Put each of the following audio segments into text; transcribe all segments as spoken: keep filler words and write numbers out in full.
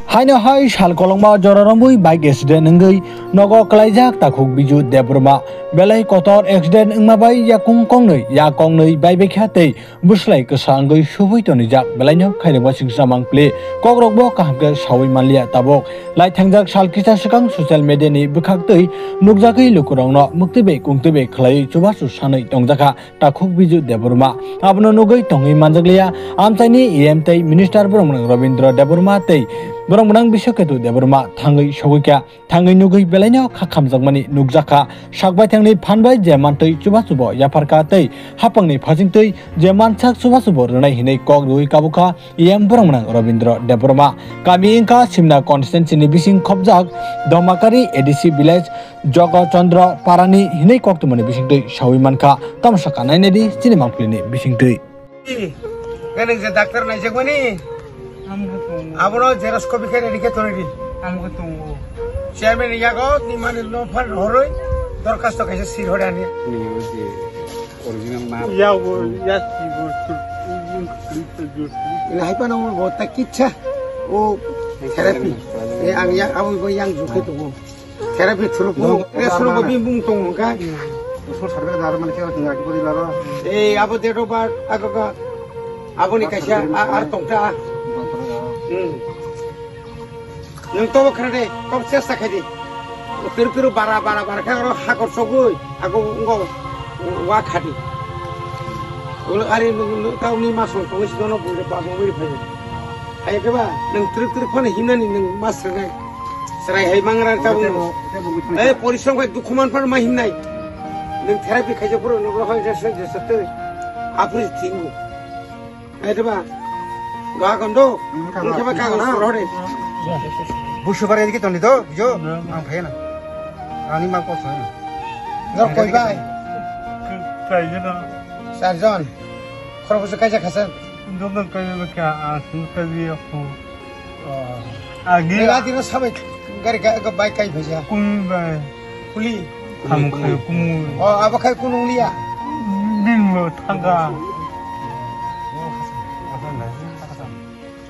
Haino hai sal kolokma jora romwi bike accident wngwi nogo kwlaijak Takhuk Biju Debbarma. Belai kotor accident wngma bai yakung kongnwi, ya kongnwi bai bekha tei bwslai kwsa wngwi subui tonijak. Belaino khairokma singsa mangpli kokrokbo kaham khe saui manliya tabuk. Lai thangjak sal kisa swkang social media ni bwkhak twi nukjagwi lukurokno muktwi bai kungtwi bai khlaiwi chubachu sanwi tongjakha. Takhuk Biju Debbarma. Abono nugwi tongwi manjakliya, amchaini E M tei Minister borok gwnang Robindra Debbarma tei borok gwnang Biswaketu Debbarma thangwi sogwikha, thangwi nugwi belaino kha khamjakmani nukjakha. Sakbaithangni phan bai je mantwi chubachubo yapharkha tei hapangni phasingtwi je mansak chubachubo rwnai hinwi kok rwui kabukha. E M borok gwnang Robindra Debbarma. Kami wngkha Simna constituency ni bising khopjak Domakari A D C village Jogo Chandra Parani hinwi koktwmani bisingtwi saui mankha. Tamo sakha nainai di chini mangpili ni bisingtwi. Ganang je doctor naijakmani. Abono xerox copy khe ready khe tonwi di. Chairman ni yago ni mani no phan horoi dorkhasto kaisa sir hore ani. Original map. Ya, o, ya, si, o, tu, tu, tu, tu, tu, tu. Ina hai pa nang bo ta kicha. O therapy. E ang ya abo bo yang ju khe tongo. Therapy through bo. Rest room bo bing bung tong ka. Usur sarbe dar mani khe ngai ko di laro. E abo date of birth aga ka. Abo ni kaisa a- ar tong ta. Hmm. Nwng tobo khna de, tobo chesta khai di. Piru piru bara bara bara khe oro hakor sogwi, ako wngko wa khadi. Ulo ari nwng, nwng tauni masong tongwi si dono bujak babo wi phai. Hai khe ba, nwng trik trik phano himnani nwng mas rwnai. Serai hai mangra tabuk. Eh, porishrom khai dukhu man phano ma himnai. Nwng therapy khaijak phuru nwng rohoi jesa jesa tei apri thingo. Ai, diba? Ga kondo. Hmm, wngkhe ba kago soro de. Busu bare dikhe toni do, jo. Hmm. Ang phai na. Ani ma ko sa. Ga koi bai? Kai jana. Char jon. Khoro busu kai ja khasa. Jon jon kai ba kya, a, su kai bi ko. Oh. Agi. Nila dino sabai gari ka, ka bai kai bhaja. Kumi bai. Kuli. Ham khai kumu. Oh, abo khai kunung liya. Bing lo thanga.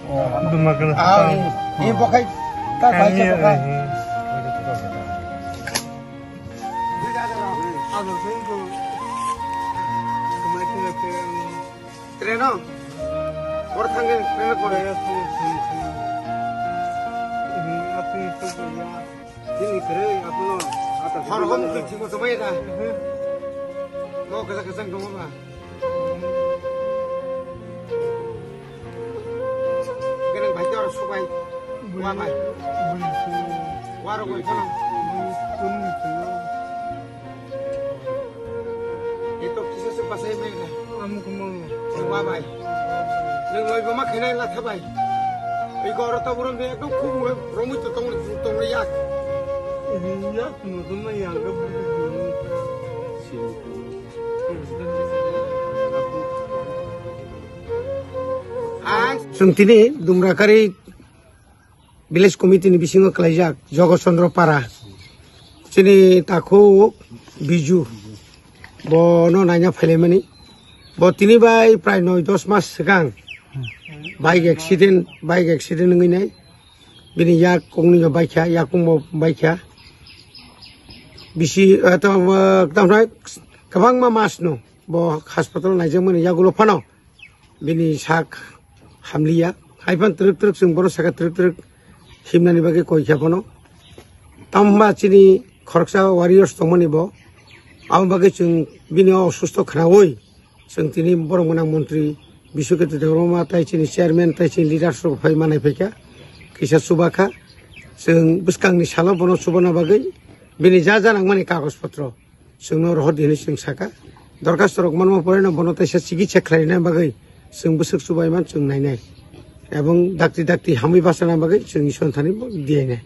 Oh, duma kena. Ah, ni, ni bo khai ta bai cha bo khai. Train o? Oro thangkhe train o kore. Chini kwrwi abono ata. Hor hom khe thimo tongmani da. Mo kwchang kwchang tongo ba. Khe nwng bai khe oro subai. Wa bai. Wa rok bai kheno. Eto kisa se pasai mai na. Amo kumo. Wa bai. Nwng loi boma khainai latha bai. Ei goro ta buron be ekdom khum romui to tong tong yak. Yak no to mai yang ga bu. Ang chwng tini Dumrakari Village Committee ni bisingo kwlaijak Jogo Chandra Para. Chini takhuk Biju. Bono naina phailaimani. Bo tini bai prai noi dos mas swkang. Bike accident, bike accident wngwi nai. Bini yak kongni no baikha, yakung bo baikha. Bisi, eh, to, eh, tamo kwbangma mas no bo hospital naijakmani yagulo phano. Bini sak hamliya. Haiphano twrwk twrwk chwng bono saka twrwk twrwk himnani bagwi koi kha bono. Tamo hwnba chini khoroksa warriors tongmani bo. Amo bagwi chwng bini o osusto khnaui chwng tini borok gwnang montri Biswaketu Debbarma tai chini chairman tai chini leaders rok phai manai phaikha. Kisa chubakha. Chwng bwskangni salo bono chubana bagwi bini ja ja nangmani kagoj potro. Chwngno rohor di hinwi chwng saka. Dorkhasto rok manma pore no bono teisa chikitsa khlaina bagwi chwng bwswk chubaimano chwng nainai. Ebong dakti dakti hamwi bachana bagwi chwng Isor thani bo diyainai.